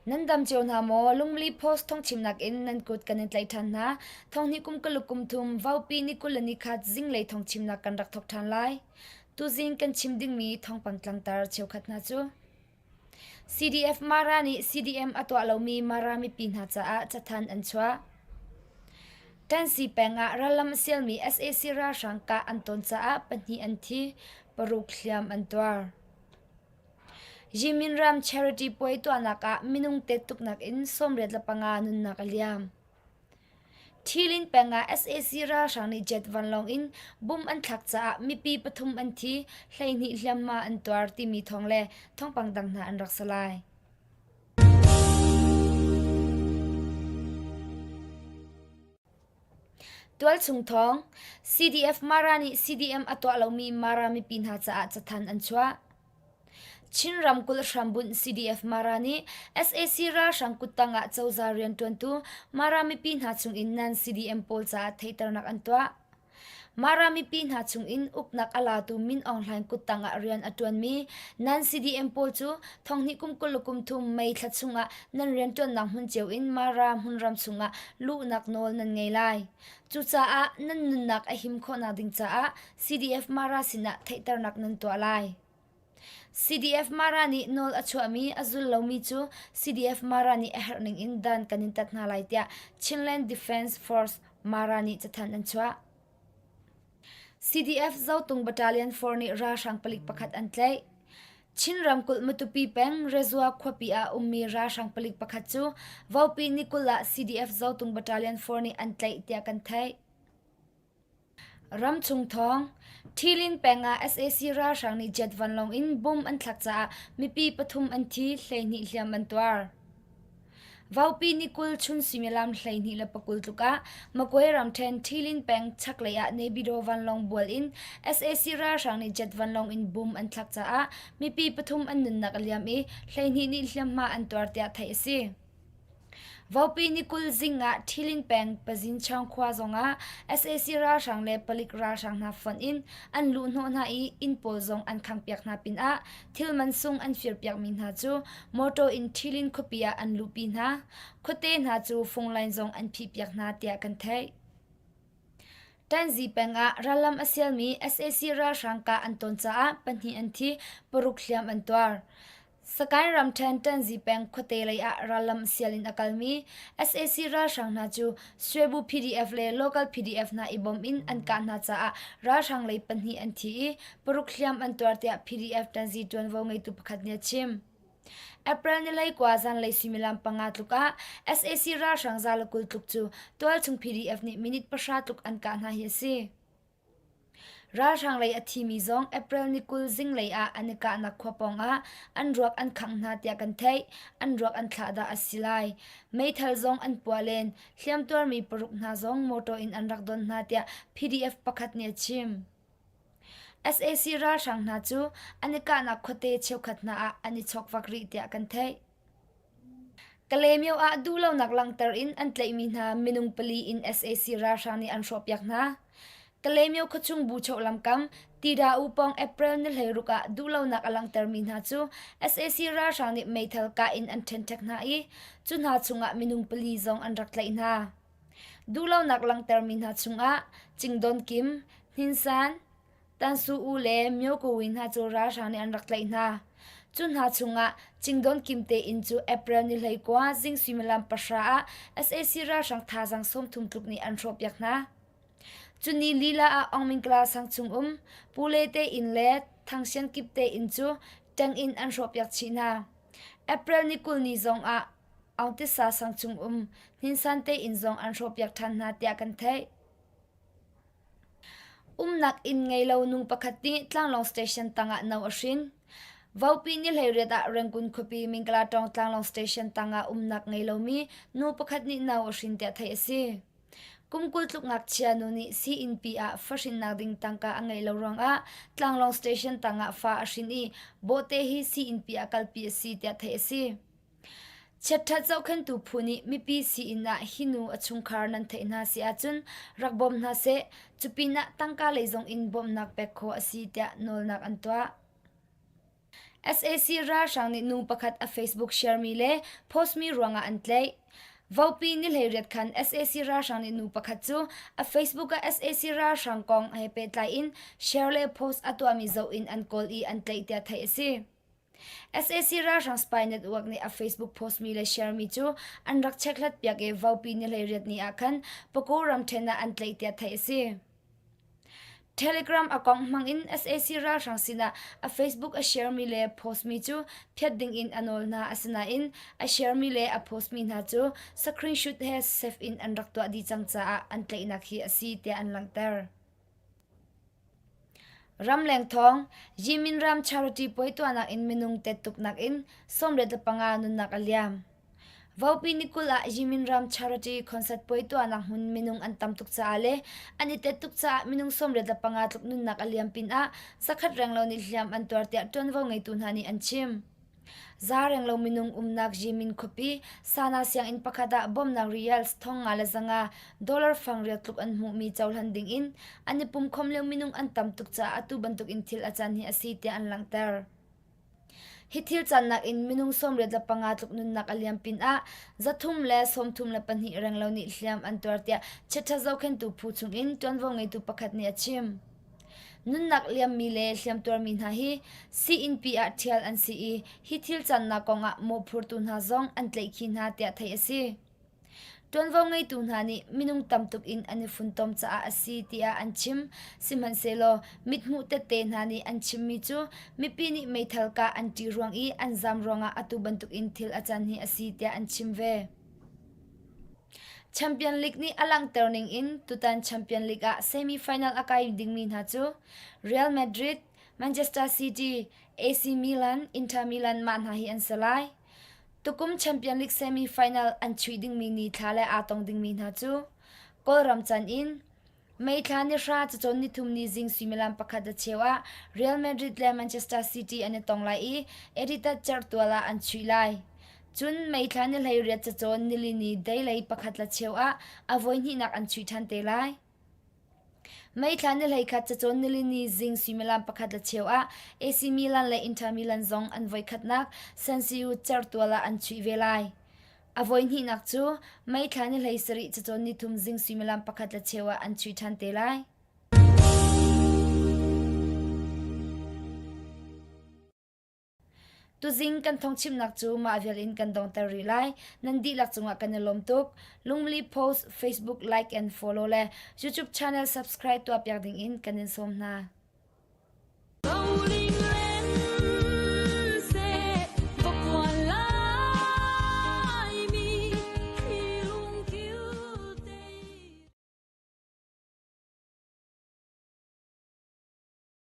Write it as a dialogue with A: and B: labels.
A: Nan dam cio hna maw? Lungli Post thawngchimnak in nan kut kan in tlaih ṭhan hna. Thonghnih kum kaluk kum thum, Vaupi ni 20 le ni khat zinglei thawngchimnak kan rak thawk ṭhan lai. Tuzing kan chim dingmi thawngpang tlangtar cheukhat hna cu CDF Mara nih CDM a tuah lomi Mara mipi hna caah cathanh an chuah. Tansi peng ah rallam a sialmi sac ralhrang kah an ton caah pahnih an thi, paruk hliam an tuar. Yimin ram charity puai tuahnak ah minung tet tuknak in 85 nunnak a liam. Thilin peng ah sac ralhrang nih jet vanlawng in bum an thlak caah mipi pathum an thi, 12 hliamhma an tuar timi thawng le thawngpang dang hna an rak si lai. Tualchung thawng CDF Mara nih CDM a tuah lomi Mara mipi hna caah cathanh an chuah. Chin ramkulh hrambunh CDF Mara nih sac ralhrang kuttang ah cozah rianṭuantu Mara mipi hna chungin nan CDM pawl caah theihternak an tuah. Mara mipi hna chungin uknak a latu Min Aung Hlaing kuttang ah rian a ṭuanmi nan CDM pawl cu thonghnih kum 20 le kum thum May thla chungah nan rianṭuannak hmun cio in Mara hmunram chungah luhnak nawl nan ngei lai. Cucaah nan nunnak a him khawhnak ding caah CDF Mara sinah theihternak nan tuah lai. CDF Mara nih nawl a chuahmi a zul lomi cu CDF Mara nih a herh ning in dan kan in tat hna lai tiah Chinland Defense Force Mara nih cathanh an chuah. CDF Zotung Battalion 4 nih ralhrang palik pakhat an tlaih. Chin ramkulh Matupi peng Rezua khuapi ah ummi ralhrang palik pakhat cu Vopi ni 20 ah CDF Zotung Battalion 4 nih an tlaih tiah kan theih. Ramchung thawng, Thilin peng ah sac ralhrang nih jet vanlawng in bomb an thlak caah mipi pathum an thi, 12 hliam an tuar. Vaupi ni 20 chun suimilam 12 le 20 tluk ah Magway ramṭhen Thilin peng chaklei ah Naypyidaw vanlawng bual in sac ralhrang nih jet vanlawng in bomb an thlak caah mipi pathum an nunnak a liam i 12 nih hliamhma an tuar tiah theih a si. Vaupi ni 20 zing ah Ṭhilin peng Pazinchaung khua zongah sac ralhrang le palik ralhrang hna fonh in an luhhnawh hna i inn pawl zong an khanghpiak hna pinah thil mansung an firpiakmi hna cu mawṭaw in Ṭhilin khuapi ah an luhpi hna. Khuate hna cu phone line zong an phihpiak hna tiah kan theih. Ṭanzi peng ah rallam a sialmi sac ralhrang kah an ton caah pahnih an thi, paruk hliam an tuar. Sagaing ramṭhen Ṭanzi peng khuate lei ah rallam sial in a kalmi sac ralhrang hna cu Swebu PDF le local PDF hna i bawm in an kah hna caah ralhrang lei pahnih an thi i paruk hliam an tuar tiah PDF Ṭanzi ṭuanvo ngeitu pakhat nih a chim. April ni 19 zanlei suimilam panga tluk ah sac ralhrang 120 tluk cu tualchung PDF nih minute pahra tluk an kah hna hi a si. Ralhrang lei a thimi zong April ni 20 zinglei ah an i kahnak khua pawngah an ruak an khangh hna tiah kan theih. An ruak an thlah dah a si lai. Meithal zong an puah len. Hliamtuarmi paruk hna zong motor in an rak don hna tiah PDF pakhat nih a chim. Sac ralhrang hna cu an i kahnak khuate cheukhat hna ah an i chawkvak rih tiah kan theih. Kalaymyo ah duhlonak langhter in an tlaihmi hna minung pali in sac ralhrang nih an hrawhpiak hna. Kalaymyo khuachung Buchoh lamkam Tida-u pawng April ni 16 ah duhlonak a langhtermi hna cu sac ralhrang nih meithal kah in an ṭhenṭhek hna i cu hna chungah minung pali zong an rak tlaih hna. Duhlonak langhtermi hna chungah Cingdon Kim, Hnin San, Tansu U le Myo Ko Win hna cu ralhrang nih an rak tlaih hna. Cu hna chungah Cingdon Kim te inn cu April ni 19 zing suimilam pahra ah sac ralhrang thazaang 30 tluk nih an hrawhpiak hna. Cu ni lila ah Aung Mingkla sang chung um Pu Le te inn le Thang Sian Kip te inn cu ṭeng in an hrawhpiak chih hna. April ni 20 ni zong ah Aung Tisa sang chung um Hninsan te inn zong an hrawhpiak ṭhan hna tiah kan theih. Umnak inn ngei lo nu pakhat nih tlanglawng station tangah no a hrin. Vaupi ni 18 ah Rangoon khuapi Mingkalatawng tlanglawng station tangah umnak ngei lomi nu pakhat nih no a hrin tiah theih a si. Kum 20 tluk ngakchia nu nih sii-innpi ah fa hrinnak ding tangka a ngeih lo ruangah tlanglawng station tangah fa a hrin i bawhte hi sii-innpi ah kalpi a si tiah theih a si. Chiatṭhat zohkhenhtu phu nih mipi sii-inn ah hi nu a chungkhar nan theih hna si ahcun rak bawm hna seh, cupinah tangka lei zong in bawmhnak pek khawh a si tiah nawlnak an tuah. Sac ralhrang nih nu pakhat a Facebook share mi le post mi ruangah an tlaih. Vopi ni 18 khan sac ralhrang nih nu pakhat cu a Facebook ah sac ralhrang kong he pehtlai in share le post a tuahmi zoh in an kawl i an tlaih tiah theih a si. Sac ralhrang spy network nih a Facebook post mi le share mi cu an rak chekhlat piak i vopi ni 18 ni ah khan Paku ramṭhen ah an tlaih tiah theih a si. Telegram account hmang in sac ralhrang sinah a Facebook a share mi le post mi cu phiat ding in a nawl hna asinain a share mi le a post mi hna cu screenshot he save in an rak tuah dih cang caah an tlaihnak hi a si tiah an langhter. Ramleng thawng, Yimin ram charity puai tuahnak in minung tettuknak in 35 nunnak a liam. Vopi ni 20 ah Yimin ram charity concert puai tuahnak hmun minung an tam tuk caah le an i tet tuk caah minung 35 tluk nunnak a liam pinah zakhat renglo nih hliam an tuar tiah ṭuanvo ngeitu hna nih an chim. Za renglo minung umnak Yimin khuapi Sana sianginn pakhat ah bawmhnak riyals 5,500 dollar fangriat tluk an hmuhmi cohlan dingin an i pumkhawm lio minung an tam tuk caah atu bantukin thil a can hi a si tiah an langhter. Hi thil cannak in minung 85 tluk nunnak a liam pinah 332 renglo nih hliam an tuar tiah chiaṭha zohkhenhtu phu chungin ṭuanvo ngeitu pakhat nih a chim. Nunnak liammi le hliamtuarmi hna hi sii-innpi ah ṭhial an si i hi thil cannak kongah mawhphurtu hna zong an tlaihkhih hna tiah theih a si. Ṭuanvo ngeitu hna nih minung tam tuk in an i funtom caah a si tiah an chim. Sihmanhsehlaw mithmuh tette hna nih an chimmi cu mipi nih meithal kah an ṭih ruang i an zaam ruangah atu bantukin thil a can hi a si tiah an chim ve. Champion League nih a langhter ning in tutan Champion League ah semi-final a kai dingmi hna cu Real Madrid, Manchester City, AC Milan, Inter Milan mah hna hi an si lai. Tukum Champion League semi-final an chuih dingmi ni thla le aa tong dingmi hna cu Kawlram can in May thla ni hra cacawn nithum ni zing suimilam pakhat a cheu ah Real Madrid le Manchester City an i tong lai i Editat cerhtual ah an chuih lai. Cun May thla ni 18 cacawn nilini deilei pakhat le cheu ah a voihnihnak an chuih ṭhan te lai. May thla ni 11 cacawn nilini zing suimilam pakhat le cheu ah AC Milan le Inter Milan zong an voikhatnak San Siro cerhtual ah an chuih ve lai. A voihnihnak cu May thla ni 17 cacawn nithum zing suimilam pakhat le cheu ah an chuih ṭhan te lai. Tuzing kan thawngchimnak cu mah vial in kan dongter rih lai. Nan dihlak cungah kan i lawm tuk. Lungli Post, Facebook like and follow le YouTube channel subscribe tuahpiak ding in kan in sawm hna.